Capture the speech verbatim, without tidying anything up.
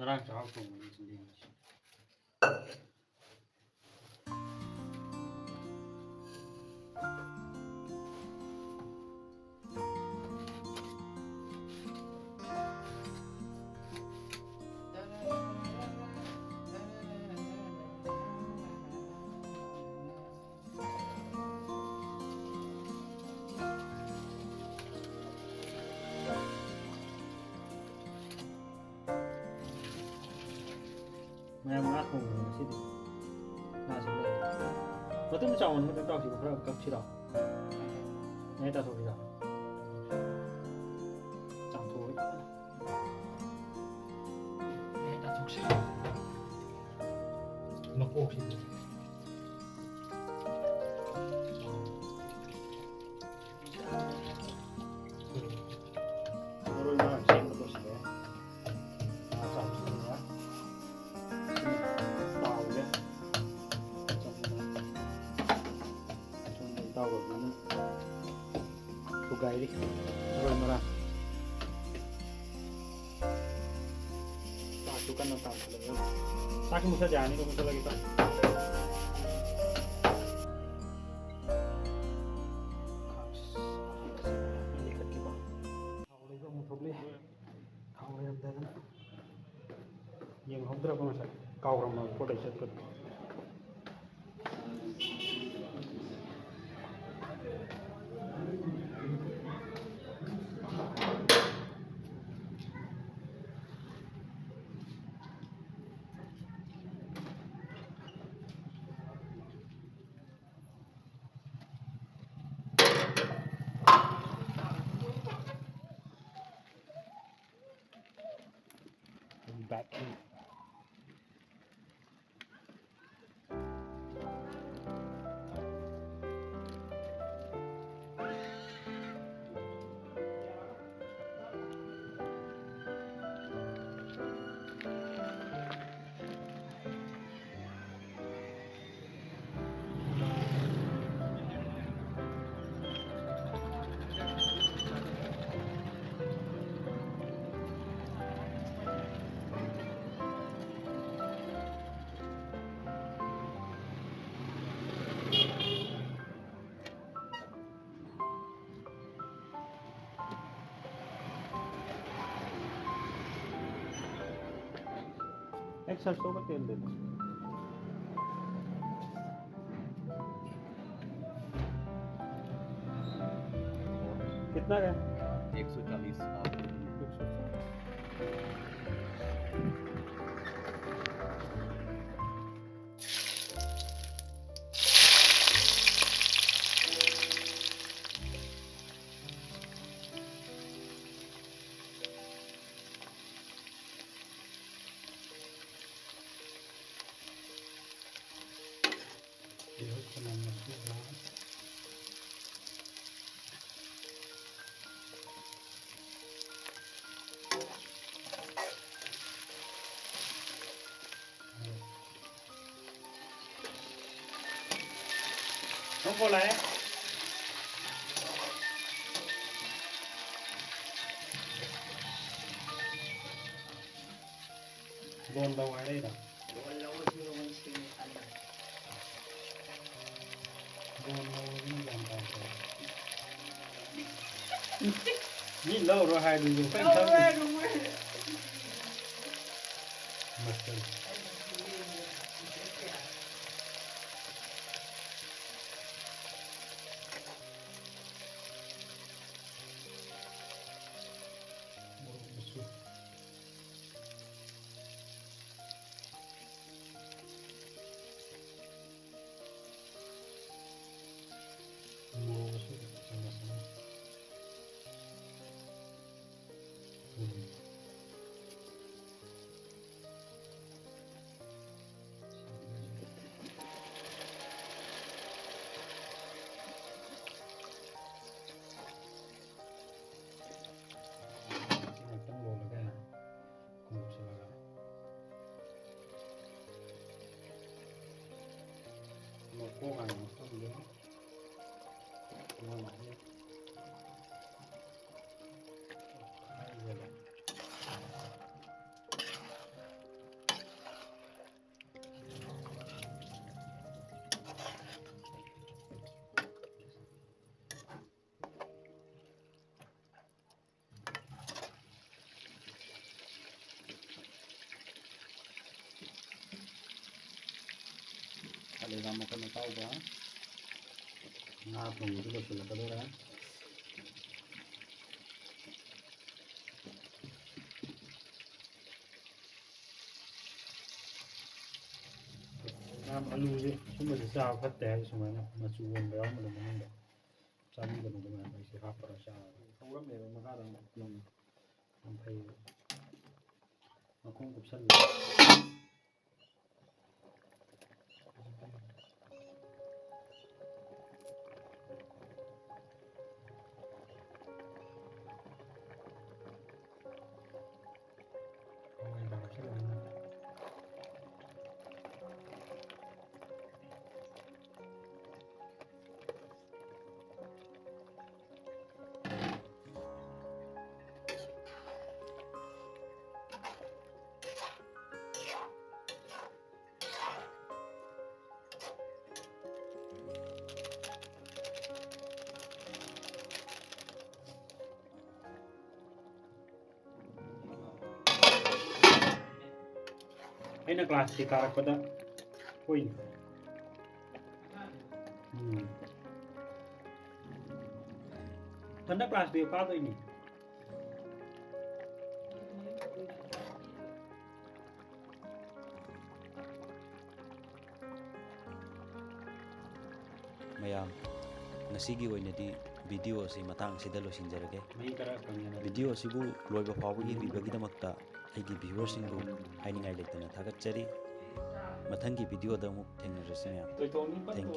ꯉꯔꯥꯡ ꯆꯥꯛꯍꯥꯎ ꯊꯣꯡꯕꯅꯤ ꯆꯤꯟꯗꯦ ꯉꯁꯤ꯫ ꯃꯌꯥꯝ ꯉꯥ ꯊꯣꯡꯕꯅꯤ ꯉꯁꯤꯗꯤ꯫ ꯉꯥꯁꯤ ꯂꯩ꯫ ꯃꯇꯨꯝ ꯆꯥꯎꯃꯟꯕꯗ ꯇꯥꯎꯁꯤꯕꯨ ꯈꯔ ꯀꯛꯁꯤꯔꯣ? ꯃꯌꯥꯏ ꯇꯥꯊꯣꯛꯁꯤꯔꯣ? ꯆꯥꯝꯊꯣꯛꯑꯒ꯫ ꯃꯌꯥꯏ ꯇꯥꯊꯣꯛꯁꯤꯔꯣ? ꯃꯀꯣꯛꯁꯤꯗꯤ꯫ ꯃꯔꯣꯏ ꯃꯔꯥꯡ ꯁꯦꯝꯕ ꯂꯣꯏꯁꯤꯜꯂꯦ꯫ ꯉꯥ ꯆꯥꯝꯊꯣꯛꯑꯒ ꯇꯥꯎꯔꯦ꯫ ꯁꯣꯝꯗ ꯏꯇꯥꯎ ꯔꯣꯕꯤꯅ ꯊꯨꯒꯥꯏꯔꯤ ꯃꯔꯣꯏ ꯃꯔꯥꯡ꯫ ꯆꯥꯛꯁꯨ ꯀꯟꯅ ꯇꯥꯟꯈꯠꯂꯛꯑꯦ꯫ ꯆꯥꯛꯁꯨ ꯃꯨꯊꯠ ꯌꯥꯔꯅꯤꯀꯣ, ꯃꯨꯊꯠꯂꯒꯦ ꯇꯧ꯫ ꯊꯥꯎ ꯂꯩꯕ ꯑꯃꯨꯛ ꯊꯣꯛꯂꯛꯑꯦ꯫ ꯊꯥꯎ ꯂꯩꯔꯝꯗꯗꯅ ꯌꯦꯡꯍꯧꯗ꯭ꯔꯕ ꯉꯁꯥꯏ꯫ ꯀꯥꯎꯔꯝꯃꯕ ꯄꯣꯠ ꯂꯩ ꯆꯠꯄꯗꯣ꯫ Back in. सरसों का तेल दे दो। कितना का है? एक सौ चालीस। ꯅꯪ ꯐꯣꯟ ꯂꯥꯛꯑꯦ꯫ ꯂꯣꯟ ꯂꯧ ꯍꯥꯏꯔꯛꯏꯔꯣ? ꯂꯣꯟ ꯂꯧꯔꯁꯨ ꯂꯣꯟ ꯁꯦꯝꯃꯤ ꯈꯜꯂꯦ꯫ ꯂꯣꯟ ꯂꯧꯔꯕꯅꯤꯅ ꯒ꯭ꯌꯥꯟ ꯇꯥꯗ꯭ꯔꯦ꯫ ꯃꯤ ꯂꯧꯔꯣ ꯍꯥꯏꯗꯨꯁꯨ ꯑꯩꯈꯣꯏ ꯂꯧꯔꯣ ꯈꯪꯗꯦ꯫ ꯍꯥꯏꯗꯨ ꯃꯣꯏ꯫ ꯃꯁꯜ꯫ ꯃꯣꯔꯣꯛ ꯃꯆꯨ꯫ ꯃꯣꯔꯣꯛ ꯑꯁꯨꯕ ꯆꯥꯃꯁ ꯑꯃ꯫ ꯎꯝ꯫ ꯁꯤ ꯉꯥꯛꯇꯪ ꯂꯣꯜꯂꯒ ꯈꯨꯝꯃꯛꯁꯤꯜꯂꯒ꯫ ꯃꯀꯣꯛ ꯍꯥꯟꯅ ꯍꯥꯞꯆꯤꯟꯒꯦ꯫ ꯃꯀꯣꯛ ꯍꯥꯟꯅ꯫ ꯂꯩꯕꯥꯛ ꯃꯀꯟ ꯑꯇꯥꯎꯕ꯫ ꯉꯥ ꯊꯣꯡꯕꯁꯨ ꯂꯣꯏꯁꯤꯜꯂꯛꯀꯗꯧꯔꯦ꯫ ꯃꯌꯥꯝ ꯑꯂꯨꯁꯦ ꯁꯨꯝꯕꯁꯦ ꯆꯥꯕ ꯐꯠꯇꯦ ꯍꯥꯏꯕ, ꯁꯨꯃꯥꯏꯅ ꯃꯆꯨ ꯑꯣꯟꯕ ꯌꯥꯎꯔꯝꯕꯗꯣ ꯃꯅꯨꯡꯗ꯫ ꯆꯥꯕꯤꯒꯅꯨ ꯑꯗꯨꯃꯥꯏꯅ ꯑꯩꯁꯦ ꯍꯥꯞꯄꯒ ꯆꯥꯕ꯫ ꯍꯧꯔꯝꯃꯦꯕ ꯃꯈꯥꯗ ꯑꯃꯨꯛ ꯅꯧꯅ꯫ ꯌꯥꯝ ꯐꯩ꯫ ꯃꯈꯣꯡ ꯀꯨꯞꯁꯜꯂꯤ꯫ ꯑꯩꯅ ꯀ꯭ꯂꯥꯁꯁꯤ ꯀꯥꯔꯛꯄꯗ ꯍꯣꯏꯅꯦ꯫ ꯎꯝ꯫ ꯍꯟꯗꯛ ꯀ꯭ꯂꯥꯁ ꯇꯨꯌꯦꯜꯞ ꯀꯥꯗꯣꯏꯅꯤ꯫ ꯃꯌꯥꯝ, ꯉꯁꯤꯒꯤ ꯑꯣꯏꯅꯗꯤ ꯚꯤꯗꯤꯑꯣ ꯑꯁꯤ ꯃꯇꯥꯡ ꯑꯁꯤꯗ ꯂꯣꯏꯁꯤꯟꯖꯔꯒꯦ꯫ ꯃꯍꯤ ꯈꯔ ꯀꯪꯍꯟꯅꯕ꯫ ꯚꯤꯗꯤꯑꯣ ꯑꯁꯤꯕꯨ ꯂꯣꯏꯕ ꯐꯥꯎꯕ ꯌꯦꯡꯕꯤꯕꯒꯤꯗꯃꯛꯇ ꯑꯩꯒꯤ ꯚ꯭ꯌꯨꯋꯔꯁꯤꯡꯕꯨ ꯍꯥꯏꯅꯤꯡꯉꯥꯏ ꯂꯩꯇꯅ ꯊꯥꯒꯠꯆꯔꯤ꯫ ꯃꯊꯪꯒꯤ ꯚꯤꯗꯤꯑꯣꯗ ꯑꯃꯨꯛ ꯊꯦꯡꯅꯔꯁꯤ ꯃꯌꯥꯝ꯫ ꯇꯣꯏꯊꯣꯡꯅꯤ ꯐꯠꯇꯣ꯫ Thank you꯫